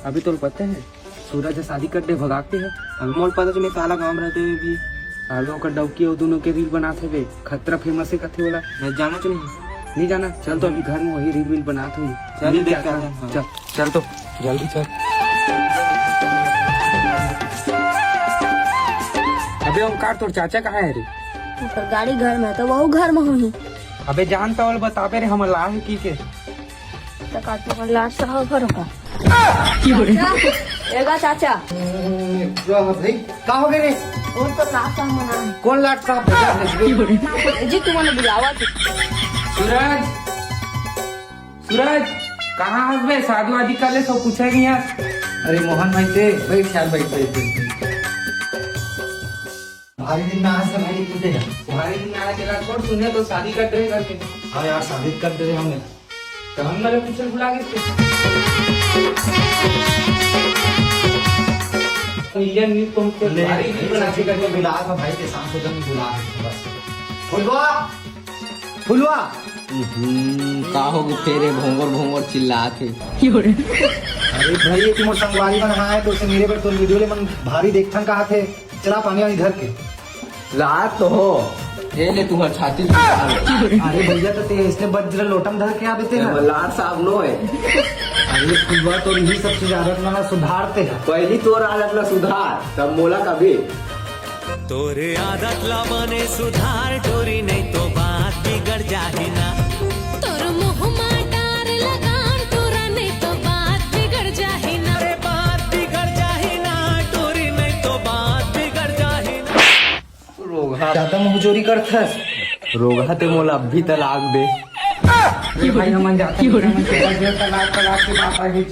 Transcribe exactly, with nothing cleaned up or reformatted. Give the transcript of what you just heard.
अभी तो पता है, सूरज ह शादी कर दे भगा के है। अभी मोल पता चले साला गाँव में रहते हुए भी। अभी ओकर डौकी और दोनों के रील बनात हवे, खतरा फेमस है कथे वाला। मैं जाना चाहिए। नहीं जाना, चल तो अभी घर में वही रील वील बनात हुई। चल, देख के आता हूँ। चल, चल तो जल्दी चल। अबे ओमकार, तोर चाचा कहाँ है रे? ओकर गाड़ी घर में, तो वो घर में होही। अबे जान तो वाला बताबे रे, हमर लाह की के। तो का तुम्हारे लाश रहा करो का? चाचा, एगा चाचा। वाह भाई, का हो गए रे? वो तो लाश साहब मना है। कौन लाट साहब? जी, तुम्हारे बुलावा थी। सूरज, सूरज, कहाँ हस बे? शादी वादी कर ले, सब पूछे नहीं यार। अरे मोहन भाई, ते बैठ यार, बैठ, बैठ, बैठ, बैठ। भारी दिन में आए से भाई, तू दे। भारी दिन में आए, तेरा छोड़, सुने तो शादी कर दे करके। हाँ यार, शादी कर दे हमने। तो हम वाले पूछे बुला के। तो इंडियन न्यूज को हमको ले, भारी दिन बना के करके बुला था भाई, के शाम को जब बुला के बस। फुलवा, फुलवा। हम्म, का हो गए फेर ये भोंगोर भोंगोर चिल्लात हे? अरे भाई, ये मोर संगवारी मन आए तो उसे मेरे पर तो वीडियो ले मन भारी देखथन कहा थे। चला पानी वानी धर के। ला तो हो। ए ले तुहर छाती। अरे भैया, तो ते इसने बड़ जरा लोटम धर के आ देते हैं। लाट साहब नो है। अरे फुलवा, तो यही सब चीज आदत में ना सुधारते हैं। पहली तोर आदत ला सुधार, तब मोला कभी। तोरे आदत ला बने सुधार टूरी, नहीं तो बात बिगड़ जाही ना। तोर मुंह मा डार लगान टूरा, नहीं तो बात बिगड़ जाही ना। अरे बात बिगड़ जाही ना टूरी, नहीं तो बात बिगड़ जाही ना। रोगहा। ज्यादा मुंहजोरी करथस। रोगहा ते मोला अभी तलाक दे। अरे भाई, हमन जाथन, हमन के तलाक, तलाक के बात आ गई।